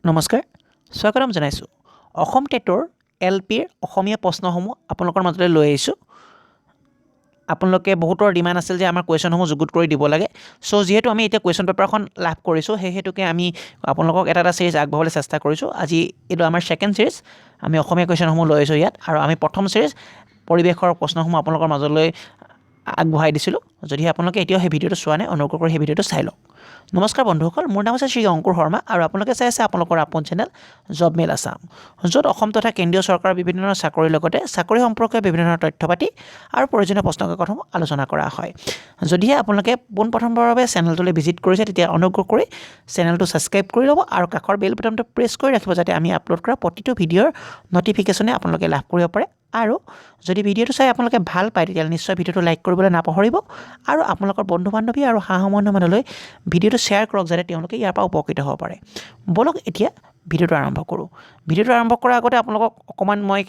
নমস্কাৰ, স্বাগতম জনাইছোঁ। অসম টেটৰ এল পিৰ অসমীয়া প্ৰশ্নসমূহ আপোনালোকৰ মাজলৈ লৈ আহিছোঁ। আপোনালোকে বহুতৰ ডিমাণ্ড আছিল যে আমাৰ কুৱেশ্যনসমূহ যুগুত কৰি দিব লাগে। চ' যিহেতু আমি এতিয়া কুৱেশ্যন পেপাৰখন লাভ কৰিছোঁ, সেই হেতুকে আমি আপোনালোকক এটা এটা ছিৰিজ আগবঢ়াবলৈ চেষ্টা কৰিছোঁ। আজি এইটো আমাৰ ছেকেণ্ড ছিৰিজ। আমি অসমীয়া কুৱেশ্যনসমূহ লৈ আহিছোঁ ইয়াত আৰু আমি প্ৰথম ছিৰিজ পৰিৱেশৰ প্ৰশ্নসমূহ আপোনালোকৰ মাজলৈ আগবঢ়াই দিছিলোঁ। যদিহে আপোনালোকে এতিয়াও সেই ভিডিঅ'টো চোৱা নাই, অনুগ্ৰহ কৰি সেই ভিডিঅ'টো চাই লওক। নমস্কাৰ বন্ধুসকল, মোৰ নাম হৈছে শ্ৰী অংকুৰ শৰ্মা আৰু আপোনালোকে চাই আছে আপোনালোকৰ আপোন চেনেল জব মেইল আছাম, য'ত অসম তথা কেন্দ্ৰীয় চৰকাৰৰ বিভিন্ন ধৰণৰ চাকৰিৰ লগতে চাকৰি সম্পৰ্কীয় বিভিন্ন ধৰণৰ তথ্য পাতি আৰু প্ৰয়োজনীয় প্ৰশ্ন কাকতসমূহ আলোচনা কৰা হয়। যদিহে আপোনালোকে পোনপ্ৰথমবাৰৰ বাবে চেনেলটোলৈ ভিজিট কৰিছে, তেতিয়া অনুগ্ৰহ কৰি চেনেলটো ছাবস্ক্ৰাইব কৰি ল'ব আৰু কাষৰ বেল বাটনটো প্ৰেছ কৰি ৰাখিব, যাতে আমি আপলোড কৰা প্ৰতিটো ভিডিঅ'ৰ ন'টিফিকেশ্যনে আপোনালোকে লাভ কৰিব পাৰে। আৰু যদি ভিডিঅ'টো চাই আপোনালোকে ভাল পায়, তেতিয়াহ'লে নিশ্চয় ভিডিঅ'টো লাইক কৰিবলৈ নাপাহৰিব আৰু আপোনালোকৰ বন্ধু বান্ধৱী আৰু সা সম্বন্ধীয় মানুহলৈ ভিডিঅ'টো শ্বেয়াৰ কৰক, যাতে তেওঁলোকে ইয়াৰ পৰা উপকৃত হ'ব পাৰে। ব'লক, এতিয়া ভিডিঅ'টো আৰম্ভ কৰোঁ। ভিডিঅ'টো আৰম্ভ কৰাৰ আগতে আপোনালোকক অকণমান মই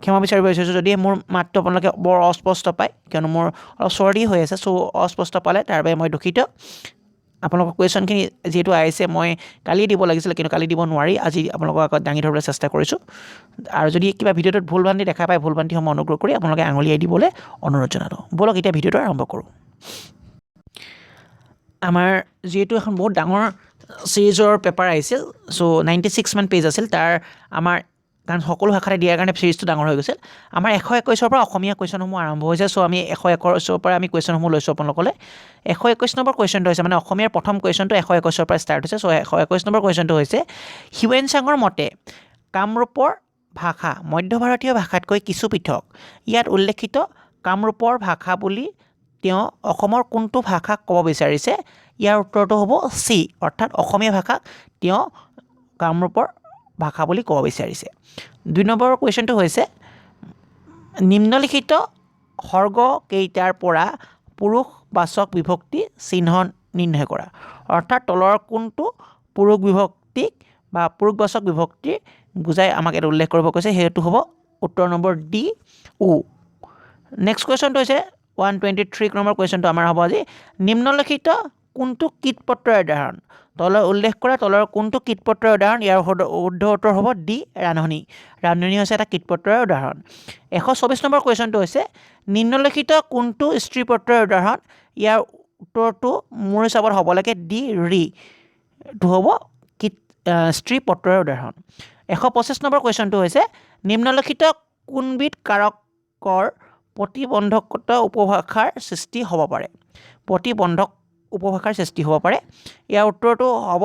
ক্ষমা বিচাৰিব বিচাৰিছোঁ, যদি মোৰ মাতটো আপোনালোকে বৰ অস্পষ্ট পায়, কিয়নো মোৰ অলপ চৰ্দি হৈ আছে। চ' অস্পষ্ট পালে তাৰ বাবে মই দুখিত। আপোনালোকৰ কুৱেশ্যনখিনি যিহেতু আহিছে, মই কালি দিব লাগিছিলে, কিন্তু কালি দিব নোৱাৰি আজি আপোনালোকৰ আগত দাঙি ধৰিবলৈ চেষ্টা কৰিছোঁ। আৰু যদি কিবা ভিডিঅ'টোত ভুল ভ্ৰান্তি দেখা পায়, ভুল ভ্ৰান্তিসমূহ অনুগ্ৰহ কৰি আপোনালোকে আঙুলিয়াই দিবলৈ অনুৰোধ জনালোঁ। ব'লক, এতিয়া ভিডিঅ'টো আৰম্ভ কৰোঁ। আমাৰ যিহেতু এখন বহুত ডাঙৰ ছিৰিজৰ পেপাৰ আহিছিল, চ' 96মান পেজ আছিল তাৰ আমাৰ, কাৰণ সকলো শাখাতে দিয়াৰ কাৰণে ছিৰিজটো ডাঙৰ হৈ গৈছিল। আমাৰ 121ৰ পৰা অসমীয়া কুৱেশ্যনসমূহ আৰম্ভ হৈছে। চ' আমি 121ৰ পৰা আমি কুৱেশ্যনসমূহ লৈছোঁ আপোনালোকলৈ। 121 নম্বৰ কুৱেশ্যনটো হৈছে, মানে অসমীয়াৰ প্ৰথম কুৱেশ্যনটো 121ৰ পৰা ষ্টাৰ্ট হৈছে। চ' 121 নম্বৰ কুৱেশ্যনটো হৈছে, হিউৱেন চাঙৰ মতে কামৰূপৰ ভাষা মধ্য ভাৰতীয় ভাষাতকৈ কিছু পৃথক। ইয়াত উল্লেখিত কামৰূপৰ ভাষা বুলি তেওঁ অসমৰ কোনটো ভাষাক ক'ব বিচাৰিছে? ইয়াৰ উত্তৰটো হ'ব চি, অৰ্থাৎ অসমীয়া ভাষাক তেওঁ কামৰূপৰ ভাষা বুলি ক'ব বিচাৰিছে। 2 নম্বৰ কুৱেশ্যনটো হৈছে, নিম্নলিখিত সৰ্গ কেইটাৰ পৰা পুৰুষবাচক বিভক্তি চিহ্ন নিৰ্ণয় কৰা। অৰ্থাৎ তলৰ কোনটো পুৰুষ বিভক্তিক বা পুৰুষবাচক বিভক্তি বুজাই আমাক এইটো উল্লেখ কৰিব কৈছে। সেইটো হ'ব উত্তৰ নম্বৰ ডি, উ। নেক্সট কুৱেশ্যনটো হৈছে 123 নম্বৰ কুৱেশ্যনটো আমাৰ হ'ব আজি, নিম্নলিখিত কোনটো কীটপত্ৰৰ উদাহৰণ? তলৰ উল্লেখ কৰা তলৰ কোনটো কীটপত্ৰৰ উদাহৰণ? ইয়াৰ শুদ্ধ উত্তৰ হ'ব ডি, ৰান্ধনি। ৰান্ধনি হৈছে এটা কীটপত্ৰৰ উদাহৰণ। 124 নম্বৰ কুৱেশ্যনটো হৈছে, নিম্নলিখিত কোনটো স্ত্ৰীপত্ৰৰ উদাহৰণ? ইয়াৰ উত্তৰটো মোৰ হিচাপত হ'ব লাগে ডি, ৰি। এইটো হ'ব স্ত্ৰী পত্ৰৰ উদাহৰণ। 125 নম্বৰ কুৱেশ্যনটো হৈছে, নিম্নলিখিত কোনবিধ কাৰকৰ প্ৰতিবন্ধকতা উপভাষাৰ সৃষ্টি হ'ব পাৰে? প্ৰতিবন্ধক উপভাষাৰ সৃষ্টি হ'ব পাৰে। ইয়াৰ উত্তৰটো হ'ব,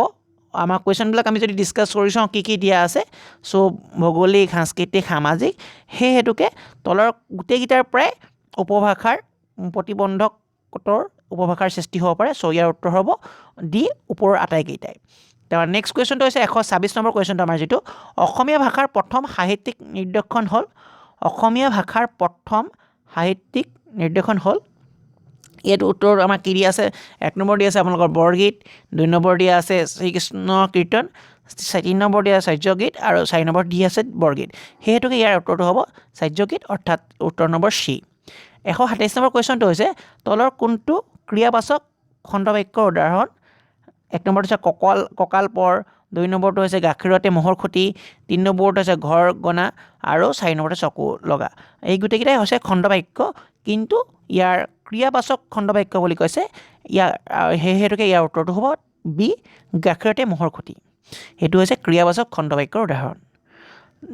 আমাৰ কুৱেশ্যনবিলাক আমি যদি ডিছকাছ কৰি চাওঁ কি কি দিয়া আছে, চ' ভৌগোলিক, সাংস্কৃতিক, সামাজিক, সেই হেতুকে তলৰ গোটেইকেইটাৰ পৰাই উপভাষাৰ প্ৰতিবন্ধকতৰ উপভাষাৰ সৃষ্টি হ'ব পাৰে। চ' ইয়াৰ উত্তৰ হ'ব ডি, ওপৰৰ আটাইকেইটাই। তাৰ নেক্সট কুৱেশ্যনটো হৈছে 126 নম্বৰ কুৱেশ্যনটো আমাৰ যিটো, অসমীয়া ভাষাৰ প্ৰথম সাহিত্যিক নিদৰ্শন হ'ল? অসমীয়া ভাষাৰ প্ৰথম সাহিত্যিক নিদৰ্শন হ'ল? এইটো উত্তৰ আমাক কি দিয়া আছে? 1 নম্বৰ দিয়া আছে আপোনালোকৰ বৰগীত, 2 নম্বৰ দিয়া আছে শ্ৰীকৃষ্ণ কীৰ্তন, 3 নম্বৰ দিয়া আছে চৰ্যগীত আৰু 4 নম্বৰ দি আছে বৰগীত। সেই হেতুকে ইয়াৰ উত্তৰটো হ'ব চৰ্যগীত, অৰ্থাৎ উত্তৰ নম্বৰ চি। 127 নম্বৰ কুৱেশ্যনটো হৈছে, তলৰ কোনটো ক্ৰিয়াবাচক খণ্ডবাক্যৰ উদাহৰণ? 1 নম্বৰটো হৈছে কঁকাল পৰ, 2 নম্বৰটো হৈছে গাখীৰতে ম'হৰ খুঁটি, 3 নম্বৰটো হৈছে ঘৰ গণা আৰু 4 নম্বৰটো চকু লগা। এই গোটেইকেইটাই হৈছে খণ্ডবাক্য, কিন্তু ইয়াৰ ক্ৰিয়াবাচক খণ্ডবাক্য বুলি কৈছে। সেই হেতুকে ইয়াৰ উত্তৰটো হ'ব বি, গাখীৰতে ম'হৰ খুঁটি। সেইটো হৈছে ক্ৰিয়াবাচক খণ্ডবাক্যৰ উদাহৰণ।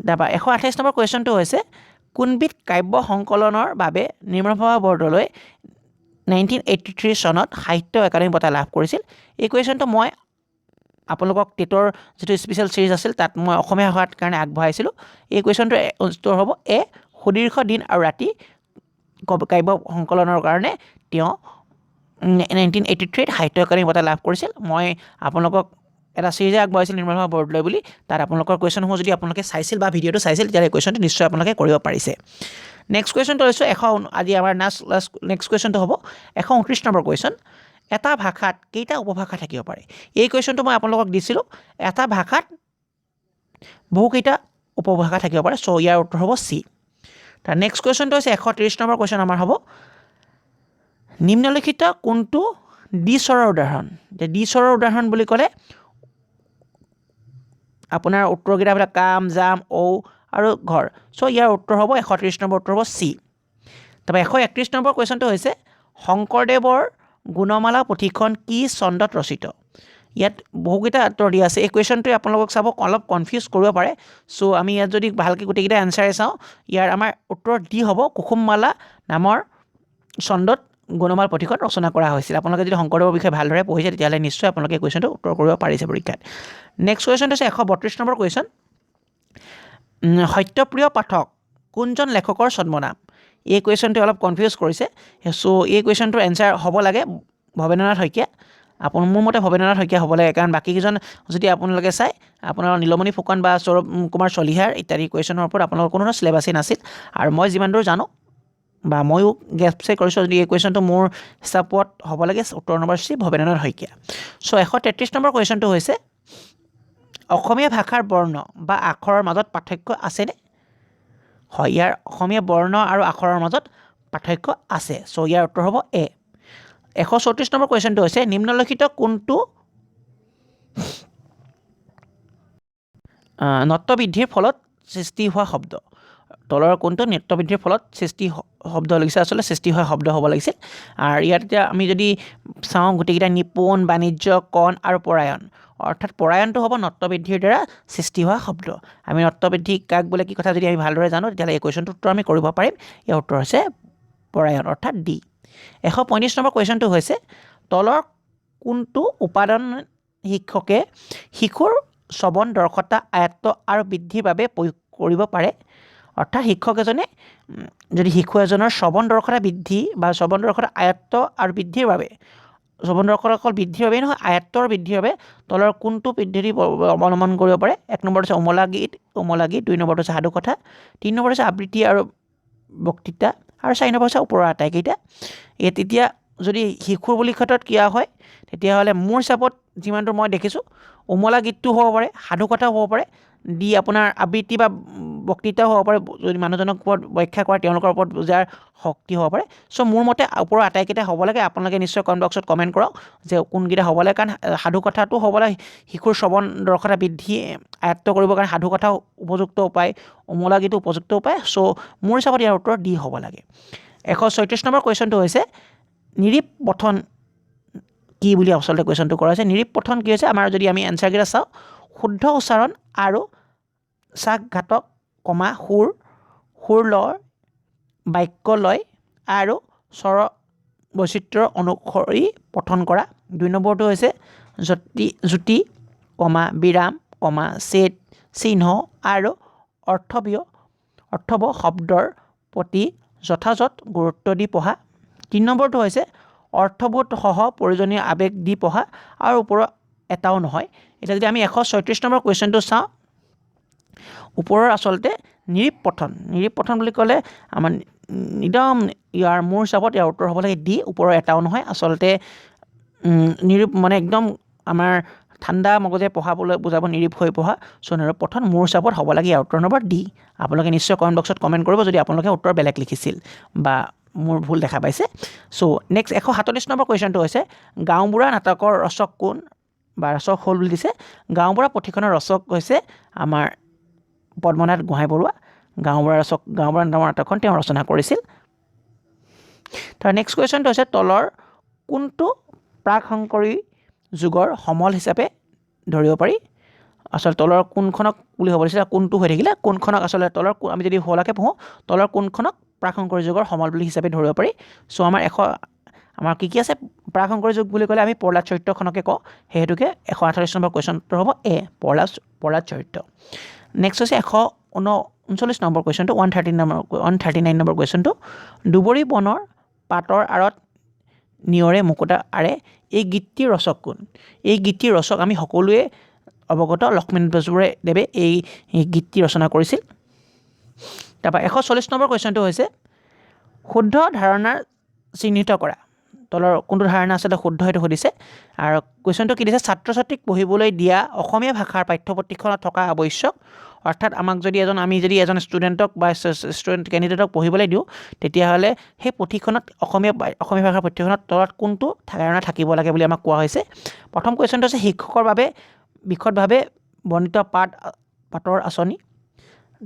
তাৰপৰা 128 নম্বৰ কুৱেশ্যনটো হৈছে, কোনবিধ কাব্য সংকলনৰ বাবে নিৰ্মলপ্ৰভা বৰদলৈ 1983 চনত সাহিত্য একাডেমী বঁটা লাভ কৰিছিল? এই কুৱেশ্যনটো মই আপোনালোকক টেটৰ যিটো স্পেচিয়েল ছিৰিজ আছিল, তাত মই অসমীয়া ভাষাৰ কাৰণে আগবঢ়াইছিলোঁ। এই কুৱেশ্যনটোৰ উত্তৰ হ'ব এ, সুদীৰ্ঘ দিন আৰু ৰাতি কাব্য সংকলনৰ কাৰণে তেওঁ 1983ত সাহিত্য একাডেমী বঁটা লাভ কৰিছিল। মই আপোনালোকক এটা ছিৰিজে আগবঢ়াইছিল নিৰ্মলপ্ৰভা বৰদলৈ বুলি। তাত আপোনালোকৰ কুৱেশ্যনসমূহ যদি আপোনালোকে চাইছিল বা ভিডিঅ'টো চাইছিল, তেতিয়াহ'লে এই কুৱেশ্যনটো নিশ্চয় আপোনালোকে কৰিব পাৰিছে। নেক্সট কুৱেশ্যনটো লৈছোঁ, আজি আমাৰ লাষ্ট নেক্সট কুৱেশ্যনটো হ'ব 129 নম্বৰ কুৱেশ্যন, এটা ভাষাত কেইটা উপভাষা থাকিব পাৰে? এই কুৱেশ্যনটো মই আপোনালোকক দিছিলোঁ। এটা ভাষাত বহুকেইটা উপভাষা থাকিব পাৰে। চ' ইয়াৰ উত্তৰ হ'ব চি। তাৰ নেক্সট কুৱেশ্যনটো হৈছে 130 নম্বৰ কুৱেশ্যন আমাৰ হ'ব, নিম্নলিখিত কোনটো দ্বিস্বৰৰ উদাহৰণ? এতিয়া দ্বিস্বৰৰ উদাহৰণ বুলি ক'লে আপোনাৰ উত্তৰকেইটা বিলাক কাম, জাম, ঔ আৰু ঘৰ। চ' ইয়াৰ উত্তৰ হ'ব 130 নম্বৰ উত্তৰ হ'ব চি। তাৰপৰা 131 নম্বৰ কুৱেশ্যনটো হৈছে শংকৰদেৱৰ গুণমালা পুথিখন কি ছন্দত ৰচিত? ইয়াত বহুকেইটা উত্তৰ দিয়া আছে। এই কুৱেশ্যনটোৱে আপোনালোকক চাব অলপ কনফিউজ কৰিব পাৰে। চ' আমি ইয়াত যদি ভালকৈ গোটেইকেইটা এনচাৰে চাওঁ, ইয়াৰ আমাৰ উত্তৰ ডি হ'ব, কুসুমমালা নামৰ ছন্দত গুণমালা পুথিখন ৰচনা কৰা হৈছিল। আপোনালোকে যদি শংকৰদেৱৰ বিষয়ে ভালদৰে পঢ়িছে, তেতিয়াহ'লে নিশ্চয় আপোনালোকে এই কুৱেশ্যনটো উত্তৰ কৰিব পাৰিছে পৰীক্ষাত। নেক্সট কুৱেশ্যনটো হৈছে 132 নম্বৰ কুৱেশ্যন, সত্যপ্ৰিয় পাঠক কোনজন লেখকৰ ছদ্মনাম? এই কুৱেশ্যনটোৱে অলপ কনফিউজ কৰিছে। চ' এই কুৱেশ্যনটোৰ এনচাৰ হ'ব লাগে ভৱেন্দ্ৰনাথ শইকীয়া। মোৰ মতে ভৱেন্দ্ৰনাথ শইকীয়া হ'ব লাগে, কাৰণ বাকীকেইজন যদি আপোনালোকে চায়, আপোনাৰ নীলমণি ফুকন বা সৌৰভ কুমাৰ চলিহাৰ ইত্যাদি কুৱেশ্যনৰ ওপৰত আপোনালোকৰ কোনো ধৰণৰ চিলেবাছেই নাছিল। আৰু মই যিমান দূৰ জানো বা ময়ো গেপছে কৰিছোঁ, যদি এই কুৱেশ্যনটো মোৰ হিচাপত হ'ব লাগে উত্তৰ নম্বৰ চি, ভৱেন্দ্ৰনাথ শইকীয়া। চ' 133 নম্বৰ কুৱেশ্যনটো হৈছে অসমীয়া ভাষাৰ বৰ্ণ বা আখৰৰ মাজত পাৰ্থক্য আছেনে? হয়, ইয়াৰ অসমীয়া বৰ্ণ আৰু আখৰৰ মাজত পাৰ্থক্য আছে। চ' ইয়াৰ উত্তৰ হ'ব এ। 134 নম্বৰ কুৱেশ্যনটো হৈছে নিম্নলিখিত কোনটো নত্ববৃদ্ধিৰ ফলত সৃষ্টি হোৱা শব্দ? তলৰ কোনটো নত্ববৃদ্ধিৰ ফলত সৃষ্টি শব্দ লাগিছে? আচলতে সৃষ্টি হোৱা শব্দ হ'ব লাগিছিল। আৰু ইয়াত এতিয়া আমি যদি চাওঁ গোটেইকেইটা নিপুণ, বাণিজ্য, কণ আৰু পৰায়ণ, অৰ্থাৎ পৰায়ণটো হ'ব নত্ববৃদ্ধিৰ দ্বাৰা সৃষ্টি হোৱা শব্দ। আমি নত্ববৃদ্ধি কাক বোলে কি কথা যদি আমি ভালদৰে জানো, তেতিয়াহ'লে এই কুৱেশ্যনটোৰ উত্তৰ আমি কৰিব পাৰিম। ইয়াৰ উত্তৰ হৈছে পৰায়ণ, অৰ্থাৎ ডি। 135 নম্বৰ কুৱেশ্যনটো হৈছে তলৰ কোনটো উপাদান শিক্ষকে শিশুৰ শ্ৰৱণ দক্ষতা আয়ত্ব আৰু বৃদ্ধিৰ বাবে প্ৰয়োগ কৰিব পাৰে? অৰ্থাৎ শিক্ষক এজনে যদি শিশু এজনৰ শ্ৰৱণ দক্ষতা বৃদ্ধি বা শ্ৰৱণ দক্ষতা আয়ত্ব আৰু বৃদ্ধিৰ বাবে, শ্ৰৱণ দক্ষতা অকল বৃদ্ধিৰ বাবেই নহয়, আয়ত্তৰ বৃদ্ধিৰ বাবে তলৰ কোনটো পদ্ধতি অৱলম্বন কৰিব পাৰে? এক নম্বৰত হৈছে ওমলা গীত, ওমলা গীত, দুই নম্বৰত হৈছে সাধুকথা, তিনি নম্বৰত হৈছে আবৃত্তি আৰু বক্তৃতা, আৰু চাৰি নম্বৰ হৈছে ওপৰৰ আটাইকেইটা। এই তেতিয়া যদি শিশুৰ বুলি ক্ষেত্ৰত কিয়া হয়, তেতিয়াহ'লে মোৰ হিচাপত যিমানটো মই দেখিছোঁ, ওমলা গীতটো হ'ব পাৰে, সাধুকথাও হ'ব পাৰে, দি আপোনাৰ আবৃত্তি বা বক্তৃতাও হ'ব পাৰে, যদি মানুহজনক ওপৰত ব্যাখ্যা কৰা তেওঁলোকৰ ওপৰত বুজাৰ শক্তি হ'ব পাৰে। চ' মোৰ মতে ওপৰৰ আটাইকেইটা হ'ব লাগে। আপোনালোকে নিশ্চয় কমেণ্ট বক্সত কমেণ্ট কৰক যে কোনকেইটা হ'ব লাগে, কাৰণ সাধুকথাটো হ'ব লাগে শিশুৰ শ্ৰৱণ দক্ষতা বৃদ্ধি আয়ত্ব কৰিবৰ কাৰণে সাধুকথাও উপযুক্ত উপায়, ওমলা গীতো উপযুক্ত উপায়। চ' মোৰ হিচাপত ইয়াৰ উত্তৰ ডি হ'ব লাগে। 136 নম্বৰ কুৱেশ্যনটো হৈছে নিৰীপ পঠন কি বুলি আচলতে কুৱেশ্যনটো কৰা হৈছে। নিৰীপ পঠন কি হৈছে? আমাৰ যদি আমি এনচাৰকেইটা চাওঁ, শুদ্ধ উচ্চাৰণ আৰু শ্বাসঘাতক কমা সুৰ, সুৰ লয়, বাক্য লয় আৰু স্বৰ বৈচিত্ৰ্য অনুসৰি পঠন কৰা। দুই নম্বৰটো হৈছে জ্যোতি কমা বিৰাম কমা ছেদ চিহ্ন আৰু অৰ্থব্য শব্দৰ প্ৰতি যথাযথ গুৰুত্ব দি পঢ়া। তিনি নম্বৰটো হৈছে অৰ্থবোধসহ প্ৰয়োজনীয় আৱেগ দি পঢ়া, আৰু ওপৰৰ এটাও নহয়। এতিয়া যদি আমি 136 নম্বৰ কুৱেশ্যনটো চাওঁ, ওপৰৰ আচলতে নিৰীপ পঠন, নিৰীপ পঠন বুলি ক'লে আমাৰ একদম ইয়াৰ মোৰ হিচাপত ইয়াৰ উত্তৰ হ'ব লাগে ডি, ওপৰৰ এটাও নহয়। আচলতে নিৰীপ মানে একদম আমাৰ ঠাণ্ডা মগজে পঢ়াবলৈ বুজাব নিৰীপ হৈ পঢ়া। চ' নিৰীপ পঠন মোৰ হিচাপত হ'ব লাগে ইয়াৰ উত্তৰ নম্বৰ ডি। আপোনালোকে নিশ্চয় কমেণ্ট বক্সত কমেণ্ট কৰিব যদি আপোনালোকে উত্তৰ বেলেগ লিখিছিল বা মোৰ ভুল দেখা পাইছে। চ' নেক্সট 137 নম্বৰ কুৱেশ্যনটো হৈছে গাঁওবুঢ়া নাটকৰ ৰচক কোন বা ৰচক হ'ল বুলি দিছে। গাঁওবুঢ়া পুথিখনৰ ৰচক হৈছে আমাৰ পদ্মনাথ গোহাঁই বৰুৱা। গাঁওবুঢ়া ৰচক, গাঁওবুঢ়া নামৰ নাটকখন তেওঁ ৰচনা কৰিছিল। তাৰ নেক্সট কুৱেশ্যনটো হৈছে তলৰ কোনটো প্ৰাক শংকৰী যুগৰ সমল হিচাপে ধৰিব পাৰি? আচলতে তলৰ কোনখনক বুলি হ'ব দিছিলে, কোনটো হৈ থাকিলে, কোনখনক আচলতে তলৰ আমি যদি শুৱলাকৈ পঢ়োঁ, তলৰ কোনখনক প্ৰাক শংকৰী যুগৰ সমল বুলি হিচাপে ধৰিব পাৰি? চ' আমাৰ আমাৰ কি কি আছে? প্ৰাক শংকৰী যুগ বুলি ক'লে আমি প্ৰহ্লাদ চৰিত্ৰখনকে কওঁ, সেই হেতুকে 148 নম্বৰ কুৱেশ্যনটো হ'ব এ, প্ৰহ্লাদ চৰিত্ৰ। নেক্সট হৈছে 139 নম্বৰ কুৱেশ্যনটো, 139 নম্বৰ কুৱেশ্যনটো, দুবৰি বনৰ পাতৰ আঁৰত নিয়ৰে মুকুতা আঁৰে, এই গীতটিৰ ৰচক কোন? এই গীতটিৰ ৰচক আমি সকলোৱে অৱগত, লক্ষ্মীনাথ বেজবৰুৱা দেৱে এই গীতটি ৰচনা কৰিছিল। তাৰপৰা 140 নম্বৰ কুৱেশ্যনটো হৈছে শুদ্ধ ধাৰণাৰ চিহ্নিত কৰা। তলৰ কোনটো ধাৰণা আচলতে শুদ্ধ সেইটো সুধিছে। আৰু কুৱেশ্যনটো কি দিছে? ছাত্ৰ ছাত্ৰীক পঢ়িবলৈ দিয়া অসমীয়া ভাষাৰ পাঠ্যপুথিখনত থকা আৱশ্যক। অৰ্থাৎ আমাক যদি এজন, আমি যদি এজন ষ্টুডেণ্টক বা ষ্টুডেণ্ট কেণ্ডিডেটক পঢ়িবলৈ দিওঁ, তেতিয়াহ'লে সেই পুথিখনত অসমীয়া ভাষাৰ পুথিখনত তলত কোনটো ধাৰণা থাকিব লাগে বুলি আমাক কোৱা হৈছে। প্ৰথম কুৱেশ্যনটো হৈছে শিক্ষকৰ বাবে বিশদভাৱে বৰ্ণিত পাঠৰ আঁচনি।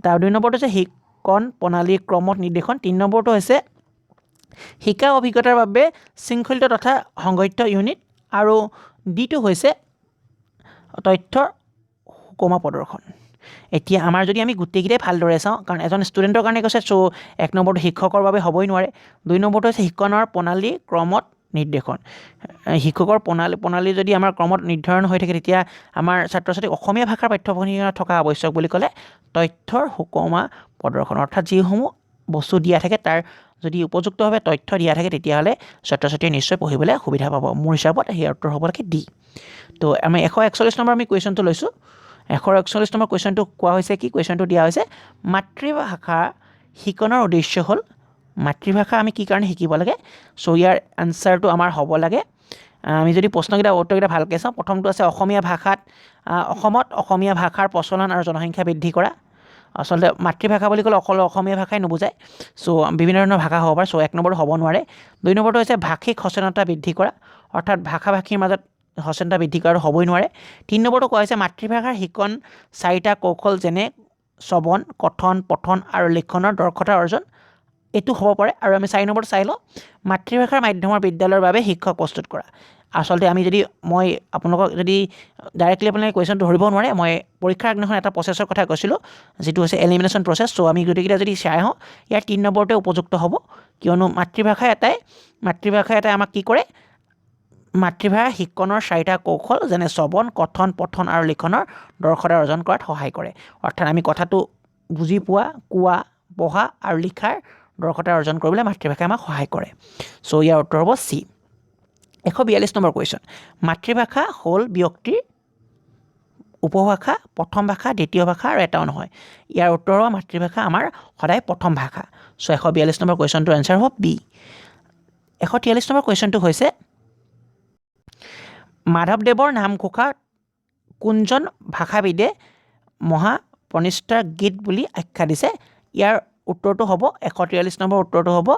তাৰ 2 নম্বৰটো হৈছে শিকন প্ৰণালীৰ ক্ৰমত নিৰ্দেশন। 3 নম্বৰটো হৈছে শিকা অভিজ্ঞতাৰ বাবে শৃংখলিত তথা সংগঠিত ইউনিট। আৰু ডিটো হৈছে তথ্যৰ সুকমা প্ৰদৰ্শন। এতিয়া আমাৰ যদি আমি গোটেইকেইটাই ভালদৰে চাওঁ, কাৰণ এজন ষ্টুডেণ্টৰ কাৰণে কৈছে, চ' 1 নম্বৰটো শিক্ষকৰ বাবে হ'বই নোৱাৰে। 2 নম্বৰটো হৈছে শিকনৰ প্ৰণালী ক্ৰমত নিৰ্দেশন। শিক্ষকৰ প্ৰণালী যদি আমাৰ ক্ৰমত নিৰ্ধাৰণ হৈ থাকে, তেতিয়া আমাৰ ছাত্ৰ ছাত্ৰীক অসমীয়া ভাষাৰ পাঠ্যপুথিখনত থকা আৱশ্যক বুলি ক'লে তথ্যৰ সুকমা প্ৰদৰ্শন, অৰ্থাৎ যিসমূহ বস্তু দিয়া থাকে তাৰ যদি উপযুক্তভাৱে তথ্য দিয়া থাকে, তেতিয়াহ'লে ছাত্ৰ ছাত্ৰীয়ে নিশ্চয় পঢ়িবলৈ সুবিধা পাব। মোৰ হিচাপত সেই উত্তৰ হ'ব লাগে ডি। তো আমি 141 নম্বৰ আমি কুৱেশ্যনটো লৈছোঁ। 141 নম্বৰ কুৱেশ্যনটো কোৱা হৈছে কি, কুৱেশ্যনটো দিয়া হৈছে মাতৃভাষা শিকনৰ উদ্দেশ্য হ'ল, মাতৃভাষা আমি কি কাৰণে শিকিব লাগে। চ' ইয়াৰ এনচাৰটো আমাৰ হ'ব লাগে, আমি যদি প্ৰশ্নকেইটা উত্তৰকেইটা ভালকৈ চাওঁ, প্ৰথমটো আছে অসমীয়া ভাষাত, অসমত অসমীয়া ভাষাৰ প্ৰচলন আৰু জনসংখ্যা বৃদ্ধি কৰা। আচলতে মাতৃভাষা বুলি ক'লে অকল অসমীয়া ভাষাই নুবুজায়, চ' বিভিন্ন ধৰণৰ ভাষা হ'ব পাৰে। চ' 1 নম্বৰটো হ'ব নোৱাৰে। 2 নম্বৰটো হৈছে ভাষিক সচেতনতা বৃদ্ধি কৰা, অৰ্থাৎ ভাষা ভাষীৰ মাজত সচেতনতা বৃদ্ধি কৰাটো হ'বই নোৱাৰে। 3 নম্বৰটো কোৱা হৈছে মাতৃভাষাৰ শিকন 4টা কৌশল, যেনে শ্ৰৱণ, কথন, পঠন আৰু লিখনৰ দক্ষতা অৰ্জন, এইটো হ'ব পাৰে। আৰু আমি 4 নম্বৰটো চাই লওঁ, মাতৃভাষাৰ মাধ্যমৰ বিদ্যালয়ৰ বাবে শিক্ষক প্ৰস্তুত কৰা। আচলতে আমি যদি মই আপোনালোকক যদি ডাইৰেক্টলি আপোনালোকে কুৱেশ্যনটো ধৰিব নোৱাৰে, মই পৰীক্ষাৰ আগদিনাখন এটা প্ৰচেছৰ কথা কৈছিলোঁ, যিটো হৈছে এলিমিনেশ্যন প্ৰচেছ। চ' আমি গোটেইকেইটা যদি চাই আহোঁ, ইয়াৰ 3 নম্বৰটোৱে উপযুক্ত হ'ব, কিয়নো মাতৃভাষা এটাই আমাক কি কৰে, মাতৃভাষা শিকনৰ 4টা কৌশল, যেনে শ্ৰৱণ, কথন, পঠন আৰু লিখনৰ দক্ষতা অৰ্জন কৰাত সহায় কৰে। অৰ্থাৎ আমি কথাটো বুজি পোৱা, কোৱা, পঢ়া আৰু লিখাৰ দক্ষতা অৰ্জন কৰিবলৈ মাতৃভাষাই আমাক সহায় কৰে। চ' ইয়াৰ উত্তৰ হ'ব চি। 142 নম্বৰ কুৱেশ্যন, মাতৃভাষা হ'ল ব্যক্তিৰ উপভাষা, প্ৰথম ভাষা, দ্বিতীয় ভাষা আৰু এটাও নহয়। ইয়াৰ উত্তৰ হ'ব মাতৃভাষা আমাৰ সদায় প্ৰথম ভাষা। চ' 142 নম্বৰ কুৱেশ্যনটোৰ এনচাৰ হ'ব বি। 143 নম্বৰ কুৱেশ্যনটো হৈছে মাধৱদেৱৰ নামঘোষা কোনজন ভাষাবিদে মহাপ্ৰনিষ্ঠাৰ গীত বুলি আখ্যা দিছে? ইয়াৰ উত্তৰটো হ'ব 143 নম্বৰ উত্তৰটো হ'ব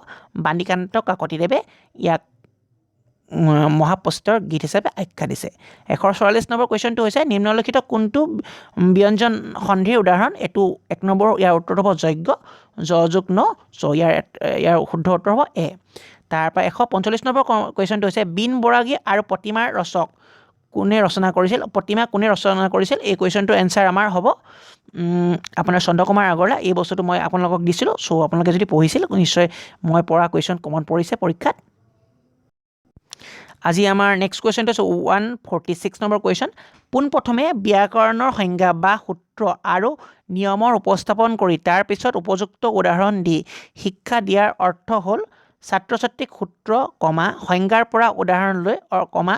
বাণীকান্ত কাকতিদেৱে ইয়াক মহাপ্ৰস্তৰ গীত হিচাপে আখ্যা দিছে। 144 নম্বৰ কুৱেশ্যনটো হৈছে নিম্নলিখিত কোনটো ব্যঞ্জন সন্ধিৰ উদাহৰণ? এইটো 1 নম্বৰ ইয়াৰ উত্তৰটো হ'ব যজ্ঞ, য যোগ ন, চ ইয়াৰ শুদ্ধ উত্তৰ হ'ব এ। তাৰপৰা 145 নম্বৰ কুৱেশ্যনটো হৈছে বীণ বৰাগী আৰু প্ৰতিমাৰ ৰচক কোনে ৰচনা কৰিছিল? প্ৰতিমা কোনে ৰচনা কৰিছিল? এই কুৱেশ্যনটোৰ এনচাৰ আমাৰ হ'ব আপোনাৰ চন্দ্ৰকুমাৰ আগৰৱালা। এই বস্তুটো মই আপোনালোকক দিছিলোঁ, চ' আপোনালোকে যদি পঢ়িছিল নিশ্চয় মই পঢ়া কুৱেশ্যন কমন পৰিছে পৰীক্ষাত। আজি আমাৰ নেক্সট কুৱেশ্যনটো হৈছে 146 নম্বৰ কুৱেশ্যন, পোনপ্ৰথমে ব্যাকৰণৰ সংজ্ঞা বা সূত্ৰ আৰু নিয়মৰ উপস্থাপন কৰি তাৰ পিছত উপযুক্ত উদাহৰণ দি শিক্ষা দিয়াৰ অৰ্থ হ'ল ছাত্ৰ ছাত্ৰীক সূত্ৰ কমা সংজ্ঞাৰ পৰা উদাহৰণ লৈ কমা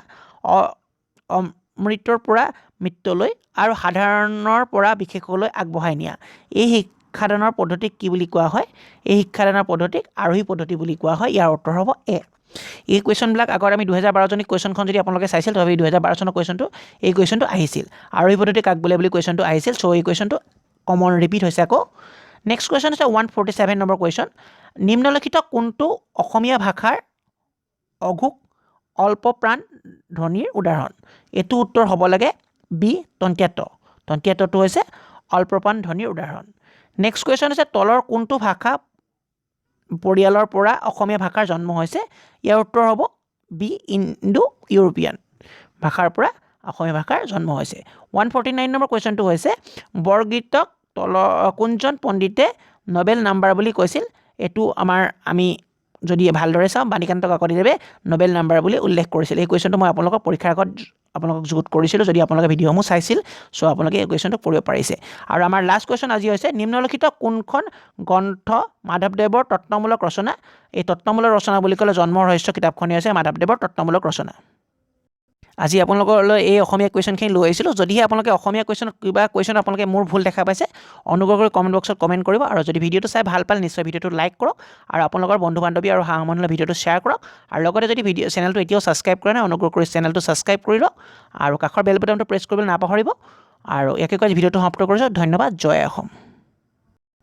অমৃতৰ পৰা মৃত্যুলৈ আৰু সাধাৰণৰ পৰা বিশেষলৈ আগবঢ়াই নিয়া। এই শিক্ষাদানৰ পদ্ধতিক কি বুলি কোৱা হয়? এই শিক্ষাদানৰ পদ্ধতিক আৰোহী পদ্ধতি বুলি কোৱা হয়। ইয়াৰ উত্তৰ হ'ব এ। এই কুৱেশ্যনবিলাক আগত আমি 2012 চনৰ কুৱেশ্যনখন যদি আপোনালোকে চাইছিল, তথাপি 2012 চনৰ কুৱেশ্যনটো এই কুৱেশ্যনটো আহিছিল, আৰোহী পদ্ধতি কাক বোলে বুলি কুৱেশ্যনটো আহিছিল। চ' এই কুৱেশ্যনটো কমন ৰিপিট হৈছে আকৌ। নেক্সট কুৱেশ্যন হৈছে 147 নম্বৰ কুৱেশ্যন, নিম্নলিখিত কোনটো অসমীয়া ভাষাৰ অঘোষ অল্পপ্ৰাণ ধ্বনিৰ উদাহৰণ? এইটো উত্তৰ হ'ব লাগে বি, তন্ত্যাত। তন্ত্যাতটো হৈছে অল্পপ্ৰাণ ধ্বনিৰ উদাহৰণ। নেক্সট কুৱেশ্যন হৈছে তলৰ কোনটো ভাষা পৰিয়ালৰ পৰা অসমীয়া ভাষাৰ জন্ম হৈছে? ইয়াৰ উত্তৰ হ'ব বি, ইণ্ডো ইউৰোপীয়ান ভাষাৰ পৰা অসমীয়া ভাষাৰ জন্ম হৈছে। 149 নম্বৰ কুৱেশ্যনটো হৈছে বৰগীতক তলৰ কোনজন পণ্ডিতে নবেল নাম্বাৰ বুলি কৈছিল? এইটো আমি যদি ভালদৰে চাওঁ, বাণীকান্ত কাকতিদেৱে নবেল নাম্বাৰ বুলি উল্লেখ কৰিছিল। এই কুৱেশ্যনটো মই আপোনালোকক পৰীক্ষাৰ আগত আপোনালোকক যুগুত কৰিছিলোঁ, যদি আপোনালোকে ভিডিঅ'সমূহ চাইছিল, চ' আপোনালোকে এই কুৱেশ্যনটো কৰিব পাৰিছে। আৰু আমাৰ লাষ্ট কুৱেশ্যন আজি হৈছে নিম্নলিখিত কোনখন গ্ৰন্থ মাধৱদেৱৰ তত্ত্বমূলক ৰচনা? এই তত্ত্বমূলক ৰচনা বুলি ক'লে জন্ম ৰহস্য কিতাপখনেই হৈছে মাধৱদেৱৰ তত্ত্বমূলক ৰচনা। আজি আপোনালোকলৈ এই অসমীয়া কুৱেশ্যনখিনি লৈ আহিছিলোঁ। যদিহে আপোনালোকে অসমীয়া কুৱেশ্যনত কিবা কুৱেশ্যন আপোনালোকে মোৰ ভুল দেখা পাইছে, অনুগ্ৰহ কৰি কমেণ্ট বক্সত কমেণ্ট কৰিব। আৰু যদি ভিডিঅ'টো চাই ভাল পালে নিশ্চয় ভিডিঅ'টো লাইক কৰক আৰু আপোনালোকৰ বন্ধু বান্ধৱী আৰু সা সম্বন্ধীয় ভিডিঅ'টো শ্বেয়াৰ কৰক। আৰু লগতে যদি ভিডিঅ' চেনেলটো এতিয়াও ছাবস্ক্ৰাইব কৰা নাই, অনুগ্ৰহ কৰি চেনেলটো ছাবস্ক্ৰাইব কৰি লওক আৰু কাষৰ বেল বাটনটো প্ৰেছ কৰিবলৈ নাপাহৰিব। আৰু ইয়াকে কৈ ভিডিঅ'টো সমাপ্ত কৰিছোঁ। ধন্যবাদ। জয় অসম।